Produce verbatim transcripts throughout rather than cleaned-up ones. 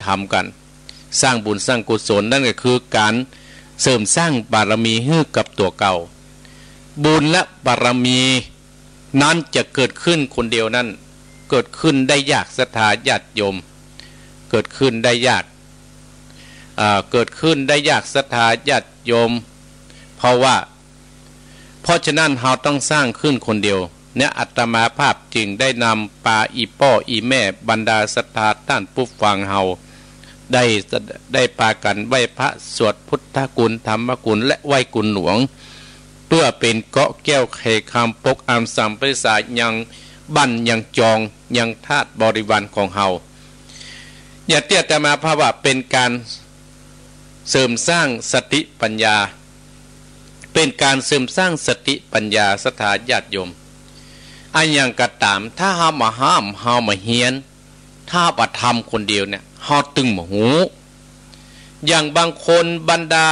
ทำกั๋น สร้างบุญสร้างกุศล นั่นก็คือก๋านเสริมสร้างบารมีหื้อกับตั๋วเก่า บุญและบารมีนั้นจะเกิดขึ้นคนเดียวนั้น เกิดขึ้นได้ยากศรัทธาญาติโยม เกิดขึ้นได้ยาก อ่า เกิดขึ้นได้ยากศรัทธาญาติโยม เพราะว่า เพราะฉะนั้นเฮาต้องสร้างขึ้นคนเดียว เนี่ย อาตมาภาพจึงได้นำปาอี่ป้ออี่แม่บรรดาศรัทธาต้านผู้ฟังเฮา ได้ ได้ปากั๋นไหว้พระสวดพุทธคุณธรรมคุณและไหว้คุณหลวง เปื้อเป๋นเกราะแก้วไขคำปกอำสัมปติสายังบ้านยังจองยังทาสบริวารของเฮา อย่างตี้อาตมาภาพว่าเป๋นก๋านเสริมสร้างสติปัญญา เป๋นก๋านเสริมสร้างสติปัญญาศรัทธาญาติโยม อะหยังก็ต๋าม ถ้าเฮาบ่ห้าม เฮาบ่เฮียน ถ้าเฮาบ่ทำคนเดียวเนี่ย เฮาตึงบ่ฮู้ อย่างบางคนบรรดา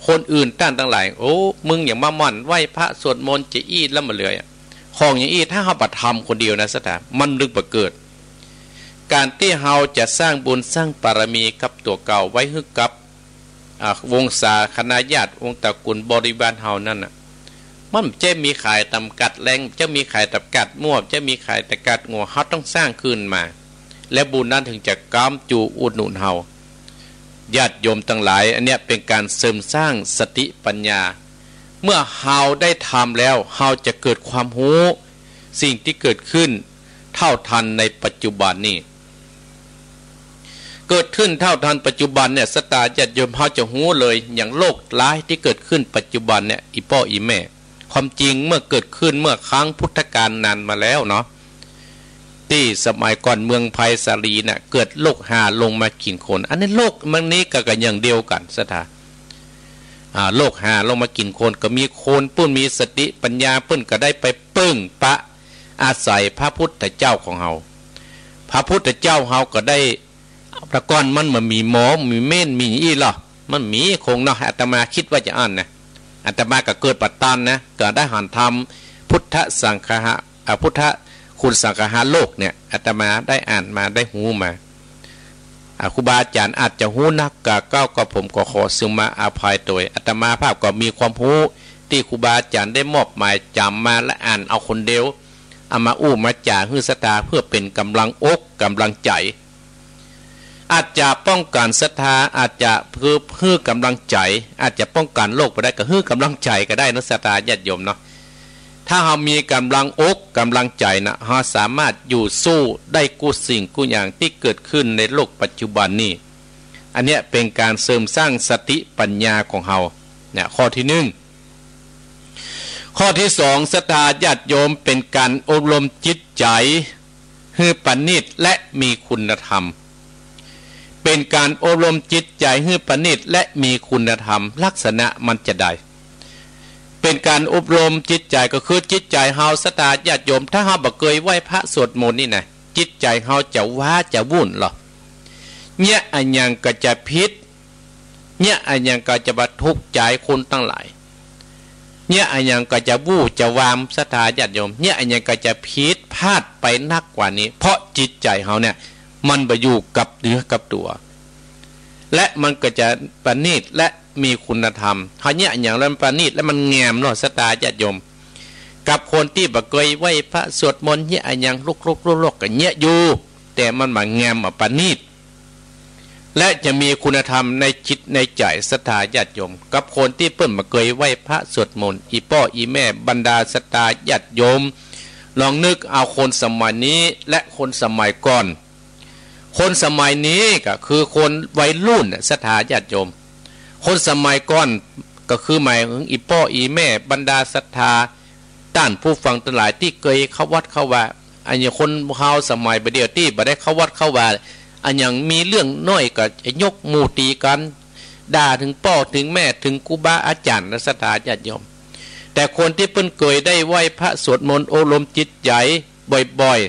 คนอื่นต้านตังหลาย โอ้ มึงอย่ามาหมั่นไหว้พระสวดมนต์จะอี้แล้วบ่เหลืออะ ของอย่างอี้ ถ้าเฮาบ่ทำคนเดียวนะศรัทธา มันลึกบ่เกิด ก๋านตี้เฮาจะสร้างบุญสร้างบารมีกับตั๋วเก่าไว้หื้อกับ อ่า วงศาคณะญาติ วงตระกูลบริวารเฮานั้นน่ะ มันบ่ใจ้มีก๋ายจ๋ำกัดแฮง บ่ใจ้มีก๋ายจ๋ำกัดมั่ว บ่ใจ้มีก๋ายจ๋ำกัดงัว เฮาต้องสร้างขึ้นมา และบุญนั้นถึงจะก๋ำจูอุดหนุนเฮา ญาติโยมตังหลาย อันเนี้ยเป๋นก๋านเสริมสร้างสติปัญญา เมื่อเฮาได้ทำแล้ว เฮาจะเกิดความฮู้สิ่งตี้เกิดขึ้นเท่าทันในปัจจุบันนี้ เกิดขึ้นเท่าทันปัจจุบันเนี่ย ศรัทธาญาติโยม เฮาจะฮู้เลย อย่างโรคร้ายตี้เกิดขึ้นปัจจุบันเนี่ย อี่ป้ออี่แม่ ความจริงเมื่อเกิดขึ้นเมื่อครั้งพุทธกาลนานมาแล้วเนาะ ตี้สมัยก่อนเมืองไพศาลีน่ะ เกิดโรคหาลงมากิ๋นคน อันนี้โรคมันนี้ก็ ก็อย่างเดียวกั๋นศรัทธา อ่า โรคหาลงมากิ๋นคน ก็มีคนเปิ้นมีสติปัญญา เปิ้นก็ได้ไปเปิ้งปะอาศัยพระพุทธเจ้าของเฮา พระพุทธเจ้าเฮาก็ได้ แต่ก่อนมันบ่มีหมอ มีเมน มีอี้ลอ มันมีคงเนาะ อาตมากึ๊ดว่าจะอั้นนะ อาตมาก็เกิดบ่ตันนะ ก็ได้หันธรรมพุทธสังคหะ อ่า พุทธคุณสังคหะโลกเนี่ย อาตมาได้อ่านมา ได้ฮู้มา อ่า ครูบาอาจ๋ารย์อาจจะฮู้นักกว่าเก่า ก็ผมก็ขอซึ่งมาอภัยโตย อาตมาภาพก็มีความฮู้ตี้ครูบาอาจ๋ารย์ได้มอบหมายจ๋ำมา และอ่านเอาคนเดียว เอามาอู้มาจ๋าหื้อศรัทธา เปื้อเป๋นก๋ำลังอกก๋ำลังใจ๋ อาจจะป้องกั๋นศรัทธา อาจจะเปื้อหื้อก๋ำลังใจ๋ อาจจะป้องกั๋นโรคบ่ได้ ก็หื้อก๋ำลังใจ๋ก็ได้เนาะศรัทธาญาติโยมเนาะ ถ้าเฮามีก๋ำลังอกก๋ำลังใจ๋น่ะ เฮาสามารถอยู่สู้ได้กู้สิ่งกู้อย่างตี้เกิดขึ้นในโลกปัจจุบันนี้ อันเนี้ยเป๋นก๋านเสริมสร้างสติปัญญาของเฮา เนี่ย ข้อตี้นึ่ง ข้อตี้สอง ศรัทธาญาติโยม เป๋นก๋านอบรมจิตใจ๋หื้อประณีตและมีคุณธรรม เป๋นก๋านอบรมจิตใจ๋หื้อประณีตและมีคุณธรรม ลักษณะมันจาใด เป๋นก๋านอบรมจิตใจ๋ก็คือจิตใจ๋เฮา ศรัทธาญาติโยม ถ้าเฮาบ่เกยไหว้พระสวดมนต์นี่นะ จิตใจ๋เฮาจะว้าจะวุ่นลอ เยียะอะหยังก็จะผิด เยียะอะหยังก็จะบ่ถูกใจ๋คนตังหลาย เยียะอะหยังก็จะวู่จะวาม ศรัทธาญาติโยม เยียะอะหยังก็จะผิดพลาดไปนักกว่านี้ เพราะจิตใจ๋เฮาเนี่ย มันบ่อยู่กับเนื้อกับตั๋ว และมันก็จะประณีตและมีคุณธรรม เฮาเยียะอะหยังแล้วมันประณีตและมันงามเนาะ ศรัทธาญาติโยม กับคนตี้บ่เกยไหว้พระสวดมนต์ เยียะอะหยังลุกๆๆๆ ก็เยียะอยู่ แต่มันบ่งาม บ่ประณีต และจะมีคุณธรรมในจิตในใจ๋ ศรัทธาญาติโยม กับคนตี้เปิ้นบ่เกยไหว้พระสวดมนต์ อี่ป้ออี่แม่บรรดาศรัทธาญาติโยม ลองนึกเอาคนสมัยนี้และคนสมัยก่อน คนสมัยนี้ก็คือคนวัยรุ่นน่ะ ศรัทธาญาติโยม คนสมัยก่อนก็คือหมายถึงอี่ป้ออี่แม่บรรดาศรัทธา ต้านผู้ฟังตังหลายตี้เกยเข้าวัดเข้าวา อะหยังคนเฮาสมัยบ่าเดี่ยวตี้บ่ได้เข้าวัดเข้าวา อะหยังมีเรื่องน้อยก็ยกหมู่ตี๋กั๋น ด่าเถิงป้อเถิงแม่เถิงครูบาอาจ๋ารย์นะ ศรัทธาญาติโยม แต่คนตี้เปิ้นเกยได้ไหว้พระสวดมนต์อบรมจิตใจ๋บ่อย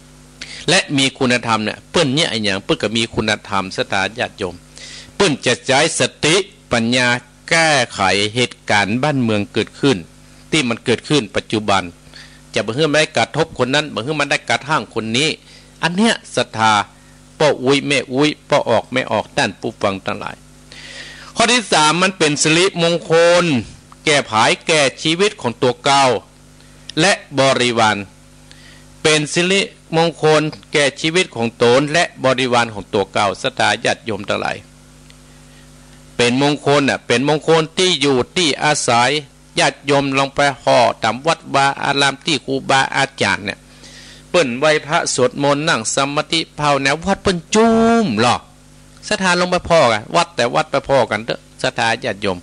ๆ และมีคุณธรรมเนี่ย เปิ้นเยียะอะหยัง เปิ้นก็มีคุณธรรม ศรัทธาญาติโยม เปิ้นจะใจ๊สติปัญญาแก้ไขเหตุก๋ารณ์บ้านเมืองเกิดขึ้น ตี้มันเกิดขึ้นปัจจุบัน จะบ่หื้อมันได้กระทบคนนั้น บ่หื้อมันได้กระทั่งคนนี้ อันเนี้ยศรัทธา ป้ออุ๊ยแม่อุ๊ย ป้อออกแม่ออก ต้านผู้ฟังตังหลาย ข้อตี้สาม มันเป๋นสิริมงคลแก่ผายแก่จีวิตของตั๋วเก่าและบริวาร เป๋นสิริมงคลแก่จีวิตของตนและบริวารของตั๋วเก่า ศรัทธาญาติโยมตังหลาย เป๋นมงคลน่ะ เป๋นมงคลตี้อยู่ตี้อาศัย ญาติโยมลองไปผ่อต๋ามวัดวาอารามตี้ครูบาอาจ๋ารย์เนี่ย เปิ้นไหว้พระสวดมนต์นั่งสมาธิภาวนาวัดเปิ้นจุ้มลอ ศรัทธาลองไปผ่อกั๋น วัดแต่วัดไปผ่อกั๋นเต๊อะ ศรัทธาญาติโยม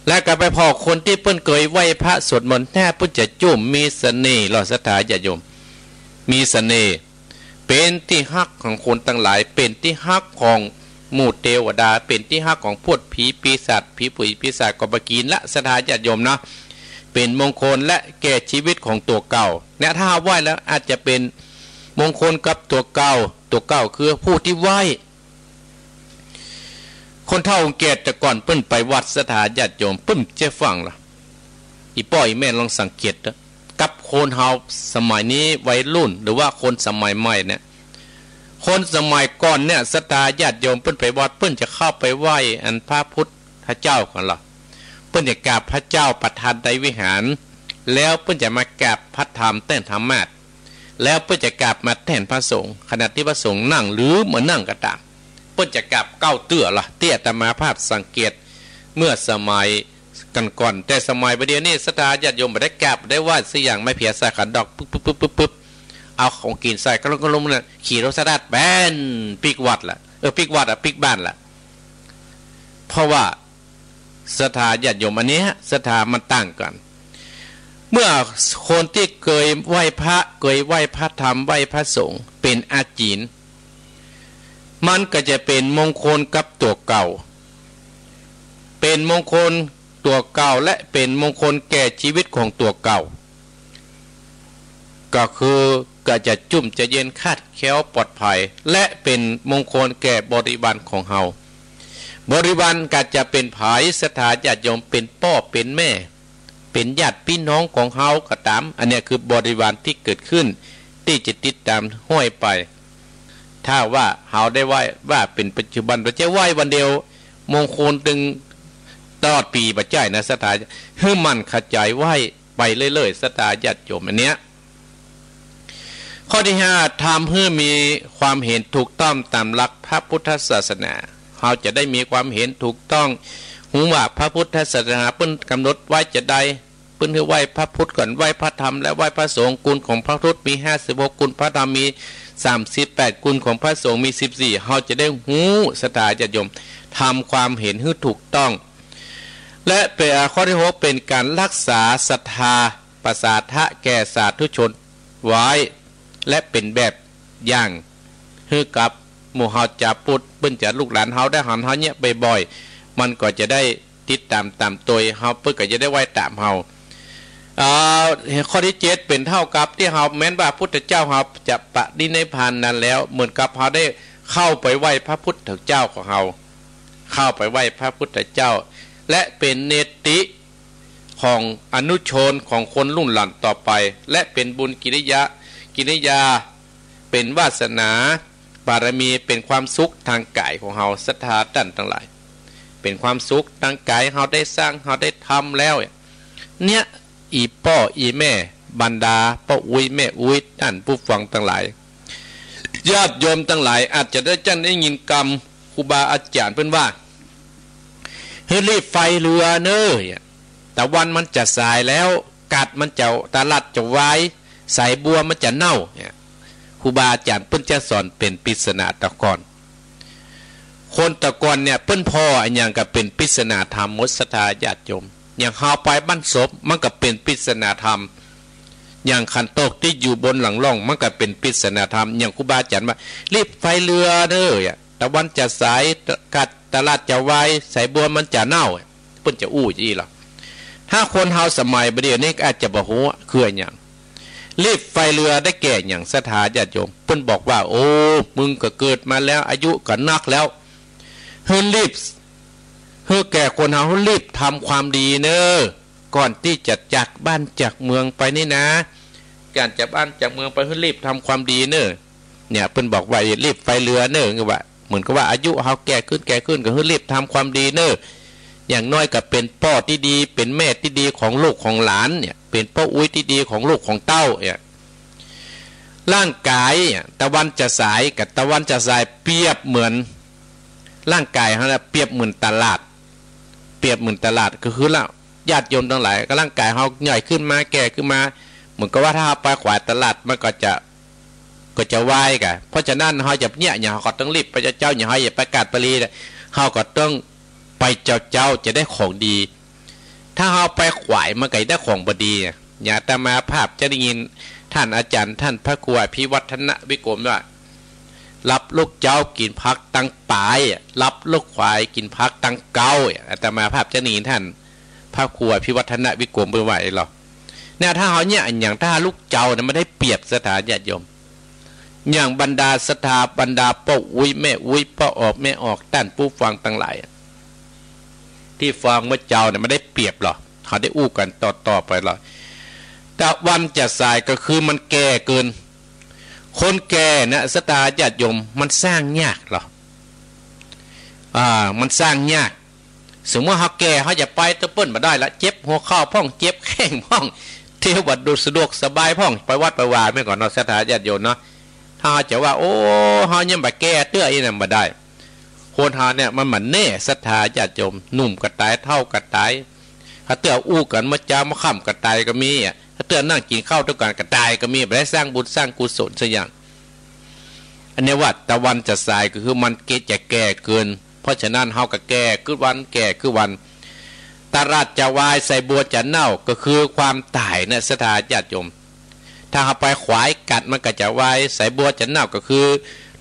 และก็ไปผ่อคนตี้เปิ้นเกยไหว้พระสวดมนต์แต๊เปิ้นจะจุ้ม มีเสน่ห์ลอ ศรัทธาญาติโยม มีเสน่ห์ เป๋นตี้ฮักของคนตังหลาย เป๋นตี้ฮักของหมู่เตวดา เป๋นตี้ฮักของพวกผีปีศาจ ผีปุยปีศาจก็บ่กิ๋นละ ศรัทธาญาติโยมนะ เป๋นมงคลและแก่จีวิตของตั๋วเก่าเนี่ย ถ้าไหว้แล้วอาจจะเป๋นมงคลกับตั๋วเก่า ตั๋วเก่าคือผู้ตี้ไหว้ คนเฒ่าคนแก่แต่ก่อนเปิ้นไปวัด ศรัทธาญาติโยม เปิ้นจะฟังละ อี่ป้ออี่แม่ลองสังเกตเต๊อะกับคนเฮาสมัยนี้วัยรุ่น หรือว่าคนสมัยใหม่เนี่ย คนสมัยก่อนเนี่ย ศรัทธาญาติโยม เปิ้นไปวัด เปิ้นจะเข้าไปไหว้อันพระพุทธเจ้าก่อนลอ เปิ้นจะกราบพระเจ้าประธานในวิหาร แล้วเปิ้นจะมากราบพระธรรมแต้นธรรมาสน์ แล้วเปิ้นจะกราบมาแต้นพระสงฆ์ ขณะตี้พระสงฆ์นั่งหรือบ่นั่งก็ต๋าม เปิ้นจะกราบเก้าเตื้อลอ ตี้อาตมาภาพสังเกตเมื่อสมัยก่อนๆ แต่สมัยบ่าเดี่ยวนี้ ศรัทธาญาติโยมบ่ได้กราบได้ไหว้สักอย่าง ไม้เผียสาขันดอก ปึ๊บๆๆๆ เอาของกิ๋นใส่กระลงๆ น่ะ ขี่รถสตาร์ทแป้นปิ๊กวัดละ เออ ปิ๊กวัดอะ ปิ๊กบ้านละ เพราะว่า ศรัทธาญาติโยม อันเนี้ยศรัทธามันต่างกั๋น เมื่อคนตี้เกยไหว้พระ เกยไหว้พระธรรม ไหว้พระสงฆ์ เป๋นอาจีน มันก็จะเป๋นมงคลกับตั๋วเก่า เป๋นมงคลตั๋วเก่า และเป๋นมงคลแก่จีวิตของตั๋วเก่า ก็คือก็จะจุ้มจะเย็นคลาดแคล้วปลอดภัย และเป๋นมงคลแก่บริวารของเฮา บริวารก็จะเป๋นใผ ศรัทธาญาติโยม เป๋นป้อเป๋นแม่ เป๋นญาติปี้น้องของเฮาก็ต๋าม อันเนี้ยคือบริวารตี้เกิดขึ้น ตี้จะติดต๋ามห้อยไป ถ้าว่าเฮาได้ไหว้ ว่าเป๋นปัจจุบัน บ่ใจ้ไหว้วันเดียว มงคลตึงตลอดปี๋ บ่ใจ้นะ ศรัทธา หื้อหมั่นขจายไหว้ไปเรื่อยๆ ศรัทธาญาติโยม อันเนี้ย ข้อตี้ห้า ทำหื้อมีความเห็นถูกต้องต๋ามหลักพระพุทธศาสนา เฮาจะได้มีความเห็นถูกต้อง ฮู้ว่าพระพุทธศาสนาเปิ้นก๋ำหนดไว้จาใด เปิ้นหื้อไหว้พระพุทธก่อน ไหว้พระธรรม และไหว้พระสงฆ์ คุณของพระพุทธมีห้าสิบหกคุณ พระธรรมมีสามสิบแปดคุณ ของพระสงฆ์มีสิบสี่ เฮาจะได้ฮู้ ศรัทธาญาติโยม ทำความเห็นหื้อถูกต้อง และเป๋น ข้อตี้หก เป๋นก๋านรักษาศรัทธา ประสาทะแก่สาธุชนไว้ และเป๋นแบบอย่างหื้อกับหมู่เฮาจาวพุทธ เปิ้นจะ ลูกหลานเฮาได้หันเฮาเนี่ยบ่อยๆ มันก็จะได้ติดต๋ามต๋ามตวยเฮา เปิ้นก็จะได้ไหว้ต๋ามเฮา เอ่อ ข้อตี้เจ็ด เป๋นเต้ากับตี้เฮา แม้นว่าพุทธเจ้าเฮาจะปรินิพพานนานแล้ว เหมือนกับเฮาได้เข้าไปไหว้พระพุทธเจ้าของเฮา เข้าไปไหว้พระพุทธเจ้า และเป๋นเนติ ของอนุชนของคนรุ่นหลังต่อไป และเป๋นบุญกิริยา กิริยา เป๋นวาสนา บารมี เป๋นความสุขตางก๋ายของเฮา ศรัทธาต้านตังหลาย เป๋นความสุขตางก๋าย เฮาได้สร้าง เฮาได้ทำแล้ว เนี่ย อี่ป้ออี่แม่ บรรดาป้ออุ๊ยแม่อุ๊ย ต้านผู้ฟังตังหลาย ญาติโยมตังหลาย อาจจะได้ จั้นได้ยินกำครูบาอาจ๋ารย์เปิ้นว่า หื้อรีบไฟเรือเน่อ ตะวันมันจะสายแล้ว กัดมันจะ ตะลัดจะวาย สายบัวมันจะเน่า เนี่ย ครูบาอาจ๋ารย์เปิ้นจะสอนเป๋นปริศนาแต่ก่อน คนแต่ก่อนเนี่ยเปิ้นผ่ออะหยังก็เป๋นปริศนาธรรมหมด ศรัทธาญาติโยม อย่างเฮาไปบ้านศพมันก็เป๋นปริศนาธรรม อย่างขันโตกตี้อยู่บนหลังล่องมันก็เป๋นปริศนาธรรม อย่างครูบาอาจ๋ารย์ว่า รีบไฟเรือเน่อ ตะวันจะสาย กัด ตะลัดจะวาย สายบัวมันจะเน่า เปิ้นจะอู้จะอี้ลอ ถ้าคนเฮาสมัยบ่าเดี่ยวนี้ก็อาจจะบ่ฮู้คืออะหยัง รีบไฟเรือได้แก่หยัง ศรัทธาญาติโยม เปิ้นบอกว่า โอ้ มึงก็เกิดมาแล้ว อายุก็นักแล้ว หื้อรีบ หื้อแก่คนเฮา หื้อรีบทำความดีเน่อ ก่อนตี้จะจากบ้านจากเมืองไปนี่นะ ก่อนจากบ้านจากเมืองไป หื้อรีบทำความดีเน่อ เนี่ย เปิ้นบอกว่า "รีบไฟเหลือเน่อ" คือว่า เหมือนกับว่าอายุเฮาแก่ขึ้น แก่ขึ้น ก็คือรีบทำความดีเน่อ อย่างน้อยก็เป๋นป้อตี้ดี เป๋นแม่ตี้ดีของลูกของหลานเนี่ย เป๋นป้ออุ๊ยตี้ดีของลูกของเต้าเนี่ย ร่างก๋ายเนี่ย ตะวันจะสายกับตะวันจะสาย เปรียบเหมือน ร่างก๋ายเฮาเนี่ย เปรียบเหมือนตลาด เปรียบเหมือนตลาด ก็คือละ ญาติโยมตังหลาย ก็ร่างก๋ายเฮาใหญ่ขึ้นมา แก่ขึ้นมา เหมือนกับว่าถ้าเฮาไปขวายตลาด มันก็จะ ก็จะวายก่ะ เพราะฉะนั้นเฮาจะเยียะหยัง เฮาก็ต้องรีบไปเจ๊าๆ อย่างเฮาจะไปกาดไปลี เฮาก็ต้องไปเจ๊าๆ จะได้ของดี ถ้าเฮาไปขวาย มันก็จะได้ของบ่ดี อย่างอาตมาภาพจะได้ยินท่านอาจารย์ ท่านพระครูอภิวัฒนวิกรมว่า "หลับลุกเจ๊ากิ๋นผักตังป๋าย หลับลุกขวายกิ๋นผักตังเก๊า" อาตมาภาพจะได้ยินท่านพระครูอภิวัฒนวิกรมเปิ้นว่าหรอ เนี่ย ถ้าเฮาเยียะหยัง ถ้าลุกเจ๊าเนี่ย มันได้เปรียบศรัทธาญาติโยม อย่างบรรดาศรัทธา บรรดาป้ออุ๊ยแม่อุ๊ย ป้อออกแม่ออก ต้านผู้ฟังตังหลาย ตี้ฟังเมื่อเจ๊าเนี่ย มันได้เปรียบหรอ เฮาได้อู้กั๋นต่อๆ ไปหรอ ตะวันจะสายก็คือมันแก่เกิน คนแก่นะศรัทธาญาติโยม มันสร้างยากหรอ อ่า มันสร้างยาก สมมุติเฮาแก่ เฮาจะไปตะเปิ้นบ่ได้ละ เจ็บหัวเข่าพ่อง เจ็บแข้งพ่อง เตียวบ่สะดวกสบายพ่อง ไปวัดไปวาแม่นก่อเนาะ ศรัทธาญาติโยมเนาะ ถ้าเฮาจะว่า โอ้ เฮายังบ่แก่เตื้ออี้นะ บ่ได้ คนเฮาเนี่ยมันบ่แน่ ศรัทธาญาติโยม หนุ่มก็ต๋าย เฒ่าก็ต๋าย ถ้าเตื้ออู้กั๋นเมื่อเจ๊าเมื่อค่ำก็ต๋ายก็มีอะ ถ้าเตื้อนั่งกิ๋นข้าวตวยกั๋นก็ต๋ายก็มี บ่ได้สร้างบุญสร้างกุศลสักอย่าง อันนี้ว่าตะวันจะสายก็คือมันเกะจะแก่เกิน เพราะฉะนั้นเฮาก็แก่ขึ้นวัน แก่ขึ้นวัน ตลาดจะวาย สายบัวจะเน่า ก็คือความต๋ายนะศรัทธาญาติโยม ถ้าเฮาไปขวายกั๋น มันก็จะวาย สายบัวจะเน่า ก็คือ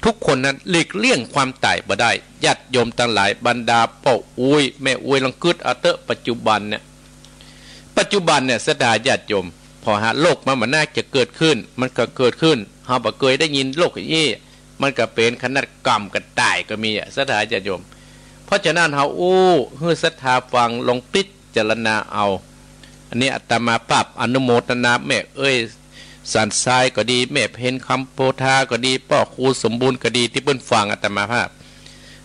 ทุกคนนั้นหลีกเลี่ยงความต๋ายบ่ได้ ญาติโยมตังหลาย บรรดาป้ออุ๊ยแม่อุ๊ย ลองกึ๊ดเอาเต๊อะ ปัจจุบันเนี่ย ปัจจุบันเนี่ย ศรัทธาญาติโยม พอหาโรคมันบ่น่าจะเกิดขึ้น มันก็เกิดขึ้น เฮาบ่เกยได้ยินโรคอี้ มันก็เป๋นขนาดกำกั๋นต๋ายก็มีอะ ศรัทธาญาติโยม เพราะฉะนั้นเฮาอู้หื้อศรัทธาฟัง ลองพิจารณาเอา อันนี้อาตมาภาพอนุโมทนา แม่เอ้ย สันทรายก็ดี แม่เพ็ญคำโพธาก็ดี ป้อครูสมบูรณ์ก็ดี ตี้เปิ้นฟังอาตมาภาพ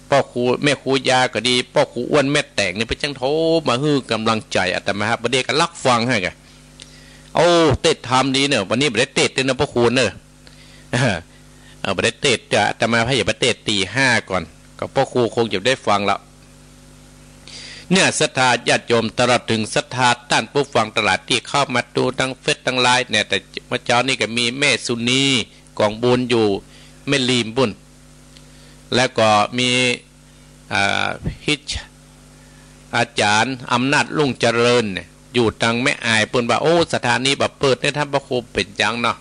ป้อครู แม่ครูยาก็ดี ป้อครูอ้วน แม่แตงนี่ เปิ้นจังโทรมาหื้อก๋ำลังใจ๋อาตมาภาพ บ่าเดี่ยวก็ลักฟังหั้นก่ะ โอ้ เตสน์ธรรมดีเน่อ วันนี้บ่ได้เตสน์เต๊อะเน่อ ป้อครูเน่อ เออ บ่ได้เตสน์ เดี๋ยวอาตมาภาพจะไปเตสน์ตี๋ห้าก่อน ก็ป้อครูคงจะได้ฟังละ เนี่ย ศรัทธาญาติโยม ตลอดเถิงศรัทธาต้านผู้ฟังตังหลายตี้เข้ามาดูตางเฟซตางไลน์เนี่ย แต่เมื่อเจ๊านี้ก็มีแม่สุนี กองบุญอยู่แม่ริมปู๊น แล้วก็มี อ่า พิช อาจ๋ารย์อำนาจรุ่งเจริญเนี่ย อยู่ตางแม่อาย เปิ้นว่า โอ้ ศรัทธานี้บ่เปิดเนี่ย ต้านพระครูเป๋นจังเนาะ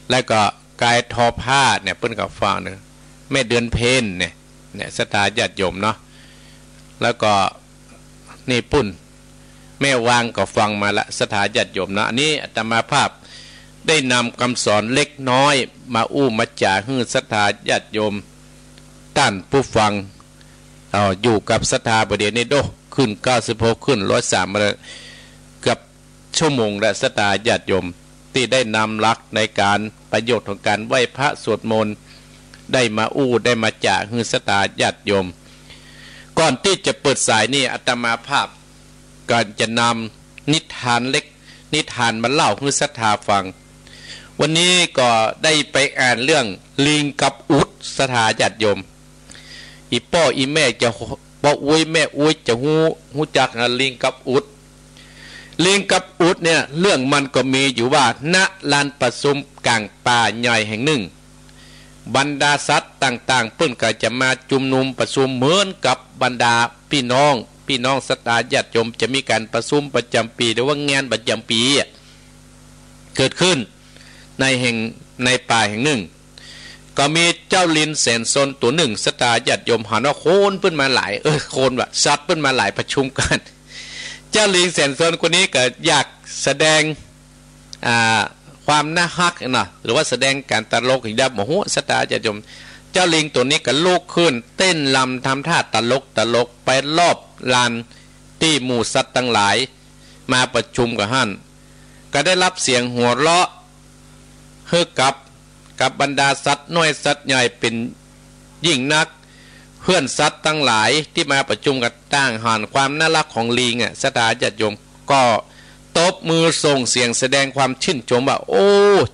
แล้วก็กายทอผ้าเนี่ย เปิ้นก็ฟังเน่อ แม่เดือนเพ็ญเนี่ย เนี่ย ศรัทธาญาติโยมเนาะ แล้วก็ นี่ปู๊น แม่วางก็ฟังมาละ ศรัทธาญาติโยมเนาะ อันนี้อาตมาภาพได้นำกำสอนเล็กน้อยมาอู้มาจ๋าหื้อศรัทธาญาติโยม ต้านผู้ฟัง เอา อยู่กับศรัทธาบ่าเดี่ยวนี้โด้ ขึ้นเก้าสิบหก ขึ้นร้อยสามมาแล้ว เกือบ ชั่วโมงและศรัทธาญาติโยม ตี้ได้นำหลักในก๋านประโยชน์ของก๋านไหว้พระสวดมนต์ ได้มาอู้ได้มาจ๋าหื้อศรัทธาญาติโยม ก่อนตี้จะเปิดสายนี่ อาตมาภาพก็จะนำนิทานเล็ก นิทานมาเล่าหื้อศรัทธาฟัง วันนี้ก็ได้ไปอ่านเรื่องลิงกับอุฐ ศรัทธาญาติโยม อี่ป้ออี่แม่จะ ป้ออุ๊ยแม่อุ๊ยจะฮู้ ฮู้จักนะ ลิงกับอุฐ ลิงกับอุฐเนี่ย เรื่องมันก็มีอยู่ว่า ณ ลานประชุมก๋างป่าใหญ่แห่งนึ่ง บรรดาสัตว์ต่างๆ เปิ้นก็จะมาจุมนุมประชุมเหมือนกับบรรดาปี้น้อง ปี้น้องศรัทธาญาติโยม จะมีก๋านประชุมประจ๋ำปี๋ หรือว่างานประจ๋ำปี๋อะ เกิดขึ้นในแห่ง ในป่าแห่งนึ่ง ก็มีเจ้าลิงแสนซนตั๋วนึ่ง ศรัทธาญาติโยม หันว่าคนเปิ้นมาหลาย เออ คนว่าสัตว์เปิ้นมาหลายประชุมกั๋น เจ้าลิงแสนซนคนนี้ก็อยากแสดง อ่า ความน่าฮักเนาะ หรือว่าแสดงก๋านตลกอย่างเดียวบ่ฮู้ ศรัทธาญาติโยม เจ้าลิงตั๋วนี้ก็ลุกขึ้นเต้นรำทำท่าตลกตลกไปรอบลานตี้หมู่สัตว์ตังหลายมาประชุมกั๋นหั้น ก็ได้ฮับเสียงหัวเราะ หื้อกับ ก กับบรรดาสัตว์น้อยสัตว์ใหญ่เป๋นยิ่งนัก เพื่อนสัตว์ตังหลายตี้มาประชุมกั๋น ต้านหันความน่าฮักของลิงอะ ศรัทธาญาติโยม ก็ตบมือส่งเสียงแสดงความชื่นชมว่า โอ้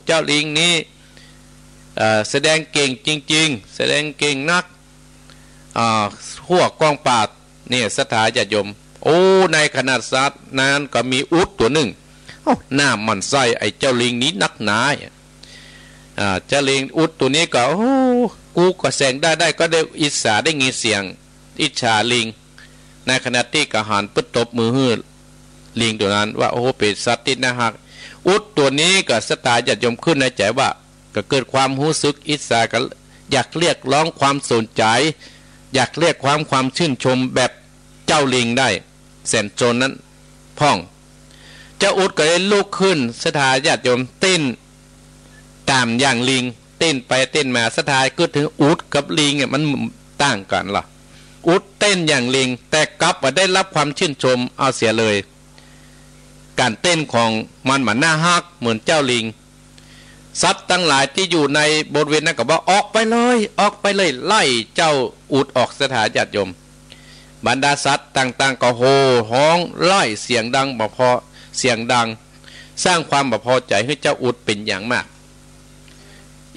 เจ้าลิงนี้ เอ่อ แสดงเก่งจริงๆ แสดงเก่งนัก อ่า ฮั่วก้องปราชญ์ เนี่ย ศรัทธาญาติโยม โอ้ ในขณะนั้นก็มีอูฐตั๋วนึ่ง โอ้ หน้าหมั่นไส้ไอ้เจ้าลิงนี้นักหนา อ่า เจ้าลิง อูฐตั๋วนี้ก็ โอ้ กูก็แสดงได้ ได้ ก็ได้อิจฉา ได้ยินเสียงอิจฉาลิง ในขณะตี้ก็หันไปตบมือหื้อลิงตั๋วนั้นว่า โอ้ เป๋นสัตว์ตี้น่าฮัก อูฐตั๋วนี้ก็ ศรัทธาญาติโยม ขึ้นในใจ๋ว่า ก็เกิดความฮู้สึกอิจฉา ก็อยากเรียกร้องความสนใจ๋ อยากเรียกความ ความชื่นชมแบบเจ้าลิงได้ แสนจนนั้นพ่อง เจ้าอูฐก็เลยลุกขึ้น ศรัทธาญาติโยม เต้นต๋ามอย่างลิง เต้นไปเต้นมา ศรัทธา กึ๊ดเถิงอูฐกับลิงเนี่ยมันต่างกั๋นลอ อูฐเต้นอย่างลิง แต่กลับบ่ได้ฮับความชื่นชมเอาเสียเลย ก๋านเต้นของมันบ่น่าฮักเหมือนเจ้าลิง สัตว์ตังหลายตี้อยู่ในบริเวณนั้นก็บอก ออกไปเลย ออกไปเลย ไล่เจ้าอูฐออก ศรัทธาญาติโยม บรรดาสัตว์ต่างๆ ก็โห่ฮ้องไล่เสียงดังบ่พอ เสียงดัง สร้างความบ่พอใจ๋หื้อเจ้าอูฐเป๋นอย่างมาก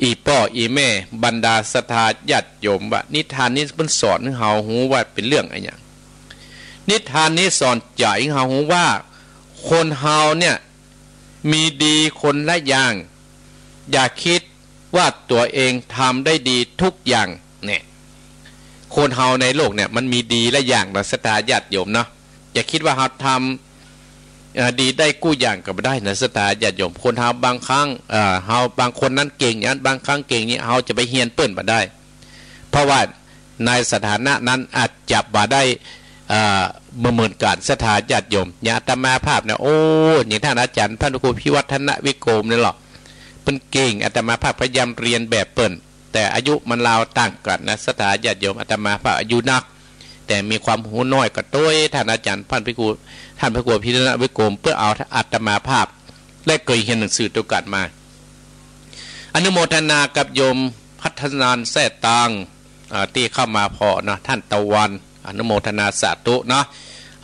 อี่ป้ออี่แม่ บรรดาศรัทธาญาติโยม ว่านิทานนี้เปิ้นสอนหื้อเฮาฮู้ว่าเป๋นเรื่องอะหยัง นิทานนี้สอนใจ๋หื้อเฮาฮู้ว่า คนเฮาเนี่ย มีดีคนละอย่าง อย่าคิดว่าตั๋วเองทำได้ดีทุกอย่าง เนี่ย คนเฮาในโลกเนี่ยมันมีดีละอย่างเนาะ ศรัทธาญาติโยมเนาะ อย่าคิดว่าเฮาทำ เอ่อ ดีได้กู้อย่างก็บ่ได้นะ ศรัทธาญาติโยม คนเฮาบางครั้ง เอ่อ เฮาบางคนนั้นเก่งอย่างนั้น บางครั้งเก่งนี้ เฮาจะไปเฮียนเปิ้นบ่ได้ เพราะว่าในสถานะนั้นอาจจะบ่ได้ เอ่อ บ่เหมือนกั๋น ศรัทธาญาติโยม อย่างอาตมาภาพเนี่ย โอ้ อย่างต้านอาจ๋ารย์พระครูพิวัฒนวิโกมเนี่ยลอ เปิ้นเก่ง อาตมาภาพพยายามเรียนแบบเปิ้น แต่อายุมันราวต่างกั๋นนะ ศรัทธาญาติโยม อาตมาภาพอายุนัก แต่มีความฮู้น้อยก็โตยต้านอาจ๋ารย์พระครู ต้านพระครูพิวัฒนวิโกม เปิ้นเอาอาตมาภาพ และเกยเฮียนหนังสือตวยกั๋นมา อนุโมทนากับโยมพัฒนานแซ่ตาง อ่า ตี้เข้ามาผ่อเนาะ ต้านตะวัน อนุโมทนาสาธุเนาะ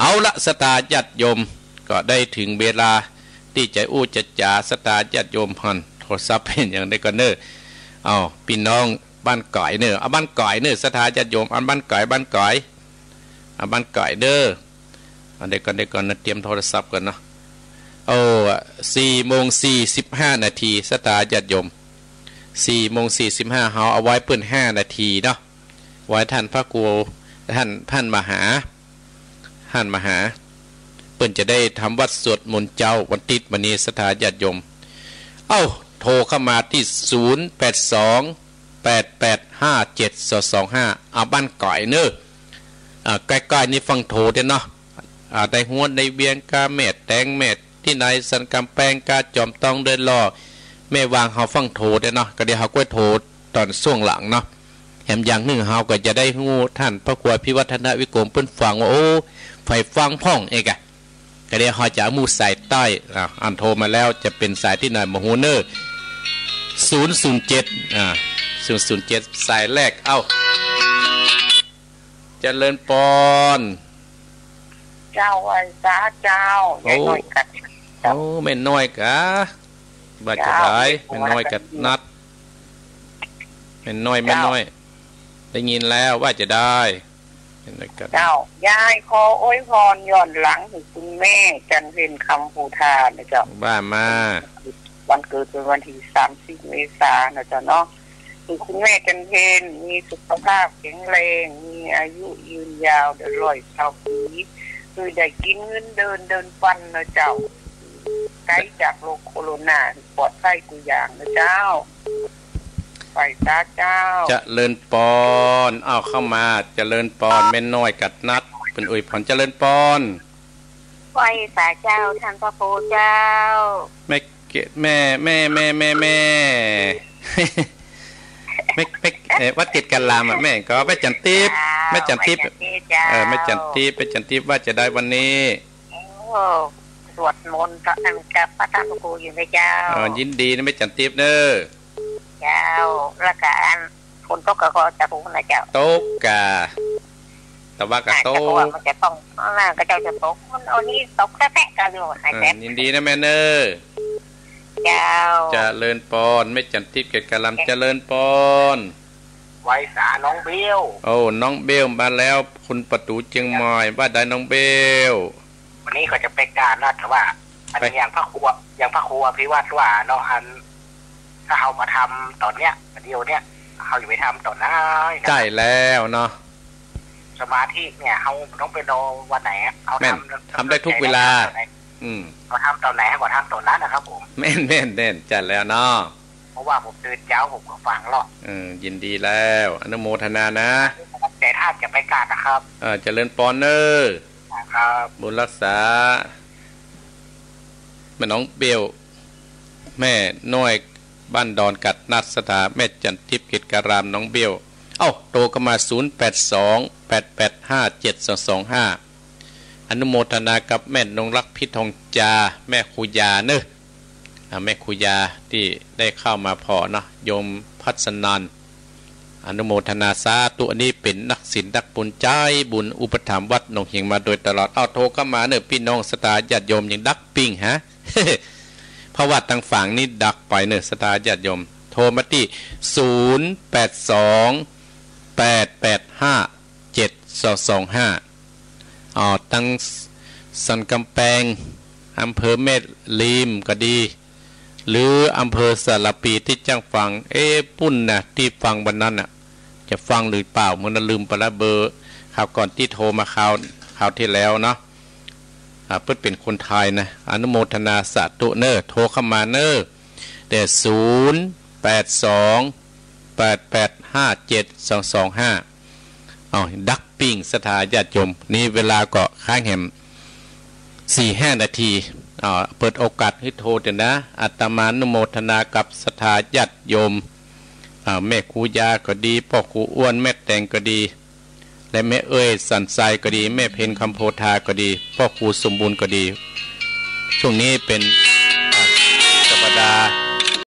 เอาละ ศรัทธาญาติโยม ก็ได้เถิงเวลาตี้จะอู้จะจ๋า ศรัทธาญาติโยม หั้น โทรศัพท์เป๋นอย่างใดก่อเน่อ เอา ปี้น้องบ้านก๋ายเน่อ เอาบ้านก๋ายเน่อ ศรัทธาญาติโยม อันบ้านก๋าย บ้านก๋าย เอาบ้านก๋ายเน่อ อันใดก่อน ใดก่อนนะ เตรียมโทรศัพท์ก่อนเนาะ โอ้ สี่โมงสี่สิบห้านาที ศรัทธาญาติโยม สี่โมงสี่สิบห้า เฮาเอาไว้เปิ้นห้านาทีเนาะ ไว้ต้านพระครู ต้าน ต้านมหา ต้านมหา เปิ้นจะได้ทำวัตรสวดมนต์เจ๊าวันติ๊ดวันนี้ ศรัทธาญาติโยม เอ้า โทรเข้ามาตี้ ศูนย์แปดสอง แปดแปดห้าเจ็ดสองสองห้า เอาบ้านก๋ายเน่อ อ่า ใก้ๆ นี้ฟั่งโถเต๊อะเนาะ อ่า ในฮวนในเวียงกา แม่แตง แม่ตี้ใน สันก๋ำแปงกา จอมตอง เดินหล่อ แม่วาง เฮาฟั่งโถเต๊อะเนาะ ก็เดี๋ยวเฮาก้อยโถต๋อนช่วงหลังเนาะ แหมอย่างนึ่งเฮาก็จะได้ฮู้ต้านพระครูพิวัฒนวิโกมเปิ้นฟังว่า โอ้ ใฝ่ฟังพ่องเอกอะ ก็เดี๋ยวเฮาจะเอาหมู่สายใต้ อ่า อันโทรมาแล้วจะเป๋นสายตี้ไหนบ่ฮู้เน่อ ศูนย์ศูนย์เจ็ด อ่า ศูนย์ศูนย์เจ็ด สายแรก เอ้า เจริญปอน เจ้า ไหว้สาเจ้า โอ้ ยายน้อยกัด โอ้ แม่น้อยกา ว่าจะได้ เจ้า แม่น้อยกัดนัด แม่น้อย เจ้า แม่น้อย ได้ยินแล้ว ว่าจะได้ แม่น้อยกัดนัด เจ้า ยายขออวยพรย้อนหลังหื้อคุณแม่จันเพ็ญคำภูทานะเจ้า ว่ามา วันเกิดเปิ้นวันตี้สามสิบเมษานะเจ้าเนาะ หื้อคุณแม่จันเพ็ญมีสุขภาพแข็งแรง มีอายุยืนยาวได้ร้อยเศร้าปี๋ หื้อได้กิ๋นเงินเดือน เดือนปันนะเจ้า ไกลจากโรคโคโรนา ปลอดภัยกู้อย่างนะเจ้า ไหว้สาเจ้า เจริญปอน เอาเข้ามา เจริญปอน แม่น้อยกัดนัด เปิ้นอวยพร เจริญปอน ไหว้สาเจ้า ต้านพระครูเจ้า แม่เก- แม่ แม่ แม่ แม่ แม่ แม่ เอ่อ วัดเกตุการามอะ แม่ก็ แม่จันทิพย์ เจ้า แม่จันทิพย์ แม่จันทิพย์เจ้า เออ แม่จันทิพย์ แม่จันทิพย์ ว่าจะได้วันนี้ โอ้ สวดมนต์พระ กับพระต้านพระครูอยู่นะเจ้า อ๋อ ยินดีนะ แม่จันทิพย์เน่อ เจ้า แล้วก็อันฝนตกก็ ก็จะรู้นะเจ้า ตกกา แต่ว่าก็ อาจจะ ตก เพราะว่ามันจะต้อง อ่า ก็เจ้าจะตก มันเอานี่ตกแต๊ะๆ ก็อยู่นะ อ่า เจ๊ ยินดีนะแม่เนอะ เจ้า เจริญปอน แม่จันทิพย์เกตการาม เจริญปอน ไหว้สาน้องเบล โอ้ น้องเบลมาแล้ว คุณประตูเจียงใหม่ ว่าได้น้องเบล วันนี้ก็จะไปการนะ แต่ว่าอัน ไป อย่างพระครู อย่างพระครูอภิวัตรว่าเนาะ อัน ถ้าเฮาบ่ทำต๋อนเนี้ย เดี๋ยวเนี้ย เฮาจะไปทำต๋อนไหนนะ ใช่แล้วเนาะ สมาธิเนี่ย เฮาต้องไปรอวันไหนอะ เฮา แม่น ทำ ทำได้ทุกเวลา ต๋อนไหน อืม เฮาทำต๋อนไหน เฮาก็ทำต๋อนนั้นนะครับผม แม่น แม่น แม่น ใช่แล้วเนาะ เพราะว่าผมตื่นเจ๊า ผมก็ฟังหรอก เออ ยินดีแล้ว อนุโมทนานะ แต่ถ้าจะไปการนะครับ เออ เจริญปอนเนอะ ครับ บุญรักษา แม่น้องเบล แม่น้อยบ้านดอนกัดนัด ศรัทธาแม่จันทิพย์เกตการาม น้องเบล เอ้า โทรเข้ามา ศูนย์แปดสอง แปดแปดห้า เจ็ดสองสองห้า อนุโมทนากับแม่นงรัก พิทองจา แม่ครูยาเนอะ อ่า แม่ครูยาตี้ได้เข้ามาผ่อเนาะ โยมพัสนัน อนุโมทนาสาธุ อันนี้เป๋นนักศีลนักบุญ ใจ๋บุญอุปถัมภ์วัดหนองหิงมาโดยตลอด เอ้า โทรเข้ามาเนอะ ปี้น้องศรัทธาญาติโยมยังดักปิ้งฮะ เพราะว่าตางฝั่งนี้ดักไปเนอะ ศรัทธาญาติโยม โทรมาตี้ ศูนย์แปดสอง แปดแปดห้า เจ็ดสองสองห้า อ๋อ ตางสันกำแปง อำเภอแม่ริมก็ดี หรืออำเภอสารภีตี้จ้างฟัง เอ๊ะ ปุ้นนะ ตี้ฟังวันนั้นน่ะ จะฟังหรือเปล่า เมื่อนั้นลืมไปละ เบอร์คราวก่อนตี้โทรมาคราว คราวตี้แล้วเนาะ อ่า เปิ้นเป๋นคนไทยนะ อนุโมทนาสาธุเนอะ โทรเข้ามาเนอะ แต่ ศูนย์แปดสอง แปดแปดห้า เจ็ดสองสองห้า อ้าว ดักปิ้งศรัทธาญาติโยม นี่เวลาก็ค้างแหมสี่ห้านาที อ่า เปิดโอกาสหื้อโทรเถอะนะ อาตมาอนุโมทนากับศรัทธาญาติโยม อ่า แม่ครูยาก็ดี ป้อครูอ้วน แม่แตงก็ดี และแม่เอ้ยสันทรายก็ดี แม่เพ็ญคำโพธาก็ดี ป้อครูสมบูรณ์ก็ดี ช่วงนี้เป๋น อ่า สัปดาห์